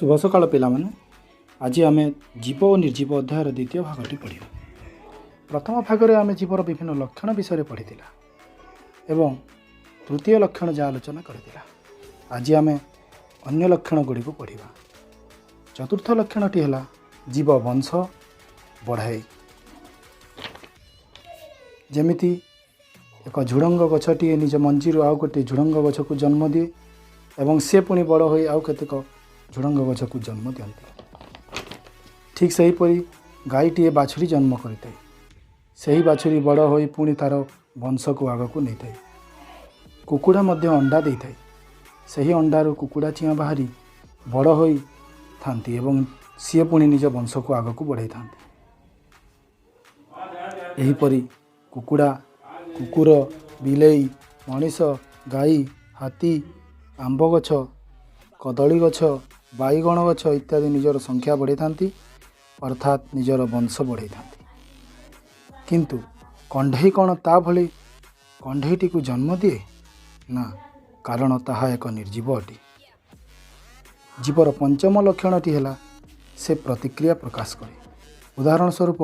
ଶୁଭ ସକାଳ ପିଲାମାନେ। ଆଜି ଆମେ ଜୀବ ଓ ନିର୍ଜୀବ ଅଧ୍ୟାୟର ଦ୍ୱିତୀୟ ଭାଗଟି ପଢ଼ିବା। ପ୍ରଥମ ଭାଗରେ ଆମେ ଜୀବର ବିଭିନ୍ନ ଲକ୍ଷଣ ବିଷୟରେ ପଢ଼ିଥିଲା ଏବଂ ତୃତୀୟ ଲକ୍ଷଣ ଯାହା ଆଲୋଚନା କରିଥିଲା। ଆଜି ଆମେ ଅନ୍ୟ ଲକ୍ଷଣ ଗୁଡ଼ିକୁ ପଢ଼ିବା। ଚତୁର୍ଥ ଲକ୍ଷଣଟି ହେଲା ଜୀବ ବଂଶ ବଢ଼ାଏ। ଯେମିତି ଏକ ଝୁଡ଼ଙ୍ଗ ଗଛଟିଏ ନିଜ ମଞ୍ଜିରୁ ଆଉ ଗୋଟିଏ ଝୁଡ଼ଙ୍ଗ ଗଛକୁ ଜନ୍ମ ଦିଏ ଏବଂ ସେ ପୁଣି ବଡ଼ ହୋଇ ଆଉ କେତେକ ଝୁଡ଼ଙ୍ଗ ଗଛକୁ ଜନ୍ମ ଦିଅନ୍ତି, ଠିକ୍ ସେହିପରି ଗାଈଟିଏ ବାଛୁରୀ ଜନ୍ମ କରିଥାଏ। ସେହି ବାଛୁରୀ ବଡ଼ ହୋଇ ପୁଣି ତା'ର ବଂଶକୁ ଆଗକୁ ନେଇଥାଏ। କୁକୁଡ଼ା ମଧ୍ୟ ଅଣ୍ଡା ଦେଇଥାଏ। ସେହି ଅଣ୍ଡାରୁ କୁକୁଡ଼ା ଚିଆଁ ବାହାରି ବଡ଼ ହୋଇଥାନ୍ତି ଏବଂ ସିଏ ପୁଣି ନିଜ ବଂଶକୁ ଆଗକୁ ବଢ଼ାଇଥାନ୍ତି। ଏହିପରି କୁକୁଡ଼ା, କୁକୁର, ବିଲେଇ, ମଣିଷ, ଗାଈ, ହାତୀ, ଆମ୍ବ ଗଛ, କଦଳୀ ଗଛ, ବାଇଗଣ ଗଛ ଇତ୍ୟାଦି ନିଜର ସଂଖ୍ୟା ବଢ଼ାଇଥାନ୍ତି, ଅର୍ଥାତ୍ ନିଜର ବଂଶ ବଢ଼ାଇଥାନ୍ତି। କିନ୍ତୁ କଣ୍ଢେଇ କ'ଣ ତା ଭଳି କଣ୍ଢେଇଟିକୁ ଜନ୍ମ ଦିଏ? ନା, କାରଣ ତାହା ଏକ ନିର୍ଜୀବ ଅଟେ। ଜୀବର ପଞ୍ଚମ ଲକ୍ଷଣଟି ହେଲା ସେ ପ୍ରତିକ୍ରିୟା ପ୍ରକାଶ କରେ। ଉଦାହରଣ ସ୍ୱରୂପ,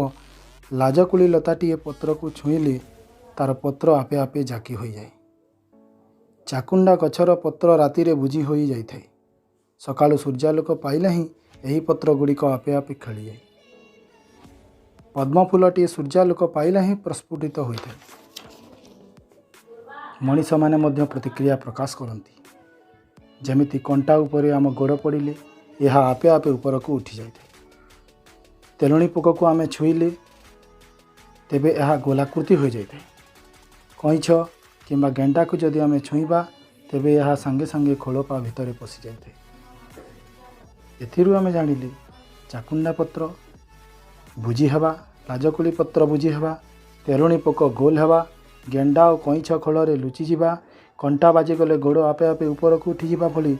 ଲାଜକୁଳି ଲତାଟିଏ ପତ୍ରକୁ ଛୁଇଁଲେ ତା'ର ପତ୍ର ଆପେ ଆପେ ଜାକି ହୋଇଯାଏ। ଚାକୁଣ୍ଡା ଗଛର ପତ୍ର ରାତିରେ ବୁଜି ହୋଇଯାଇଥାଏ। ସକାଳୁ ସୂର୍ଯ୍ୟାଲୋକ ପାଇଲେ ହିଁ ଏହି ପତ୍ର ଗୁଡ଼ିକ ଆପେ ଆପେ ଖେଳିଯାଏ। ପଦ୍ମଫୁଲଟିଏ ସୂର୍ଯ୍ୟାଲୋକ ପାଇଲେ ହିଁ ପ୍ରସ୍ଫୁଟିତ ହୋଇଥାଏ। ମଣିଷମାନେ ମଧ୍ୟ ପ୍ରତିକ୍ରିୟା ପ୍ରକାଶ କରନ୍ତି। ଯେମିତି କଣ୍ଟା ଉପରେ ଆମ ଗୋଡ଼ ପଡ଼ିଲେ ଏହା ଆପେ ଆପେ ଉପରକୁ ଉଠି ଯାଇଥାଏ। ତେଲୁଣି ପୋକକୁ ଆମେ ଛୁଇଁଲେ ତେବେ ଏହା ଗୋଲାକୃତି ହୋଇଯାଇଥାଏ। କଇଁଛ କିମ୍ବା ଗେଣ୍ଡାକୁ ଯଦି ଆମେ ଛୁଇଁବା, ତେବେ ଏହା ସାଙ୍ଗେ ସାଙ୍ଗେ ଖୋଳପା ଭିତରେ ପଶିଯାଇଥାଏ। ଏଥିରୁ ଆମେ ଜାଣିଲେ ଚାକୁଣ୍ଡା ପତ୍ର ବୁଜି ହେବା, ଲାଜକୁଳି ପତ୍ର ବୁଜି ହେବା, ତେଲୁଣି ପୋକ ଗୋଲ ହେବା, ଗେଣ୍ଡା ଓ କଇଁଛ ଖୋଳରେ ଲୁଚିଯିବା, କଣ୍ଟା ବାଜିଗଲେ ଗୋଡ଼ ଆପେ ଆପେ ଉପରକୁ ଉଠିଯିବା ଭଳି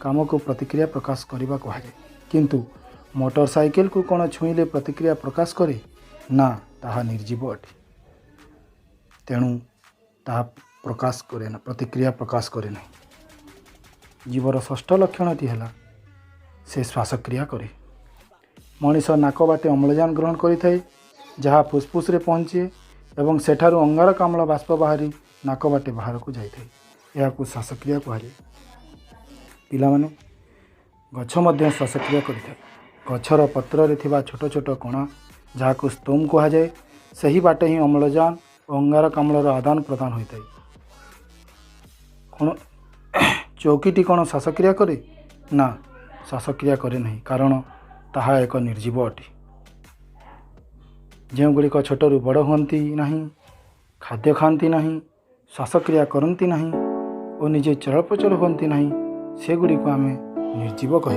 କାମକୁ ପ୍ରତିକ୍ରିୟା ପ୍ରକାଶ କରିବା କୁହାଯାଏ। କିନ୍ତୁ ମୋଟର ସାଇକେଲକୁ କ'ଣ ଛୁଇଁଲେ ପ୍ରତିକ୍ରିୟା ପ୍ରକାଶ କରେ? ନା, ତାହା ନିର୍ଜୀବ ଅଟେ। ତେଣୁ ତାହା ପ୍ରକାଶ କରେ ନା, ପ୍ରତିକ୍ରିୟା ପ୍ରକାଶ କରେ ନାହିଁ। ଜୀବର ଷଷ୍ଠ ଲକ୍ଷଣଟି ହେଲା ସେ ଶ୍ୱାସକ୍ରିୟା କରେ। ମଣିଷ ନାକ ବାଟେ ଅମ୍ଳଜାନ ଗ୍ରହଣ କରିଥାଏ, ଯାହା ଫୁସ୍ଫୁସ୍ରେ ପହଞ୍ଚେ ଏବଂ ସେଠାରୁ ଅଙ୍ଗାରକାମ୍ଳ ବାଷ୍ପ ବାହାରି ନାକ ବାଟେ ବାହାରକୁ ଯାଇଥାଏ। ଏହାକୁ ଶ୍ୱାସକ୍ରିୟା କୁହାଯାଏ। ପିଲାମାନେ, ଗଛ ମଧ୍ୟ ଶ୍ୱାସକ୍ରିୟା କରିଥାଏ। ଗଛର ପତ୍ରରେ ଥିବା ଛୋଟ ଛୋଟ କଣା, ଯାହାକୁ ସ୍ତୋମ୍ କୁହାଯାଏ, ସେହି ବାଟେ ହିଁ ଅମ୍ଳଜାନ ଓ ଅଙ୍ଗାରକାମ୍ଳର ଆଦାନ ପ୍ରଦାନ ହୋଇଥାଏ। କ'ଣ ଚୌକିଟି କ'ଣ ଶ୍ୱାସକ୍ରିୟା କରେ? ନା, ଶ୍ୱାସକ୍ରିୟା କରେ ନାହିଁ, କାରଣ ତାହା ଏକ ନିର୍ଜୀବ ଅଟେ। ଯେଉଁଗୁଡ଼ିକ ଛୋଟରୁ ବଡ଼ ହୁଅନ୍ତି ନାହିଁ, ଖାଦ୍ୟ ଖାଆନ୍ତି ନାହିଁ, ଶ୍ୱାସକ୍ରିୟା କରନ୍ତି ନାହିଁ ଓ ନିଜେ ଚଳପ୍ରଚଳ ହୁଅନ୍ତି ନାହିଁ, ସେଗୁଡ଼ିକୁ ଆମେ ନିର୍ଜୀବ କହିବା।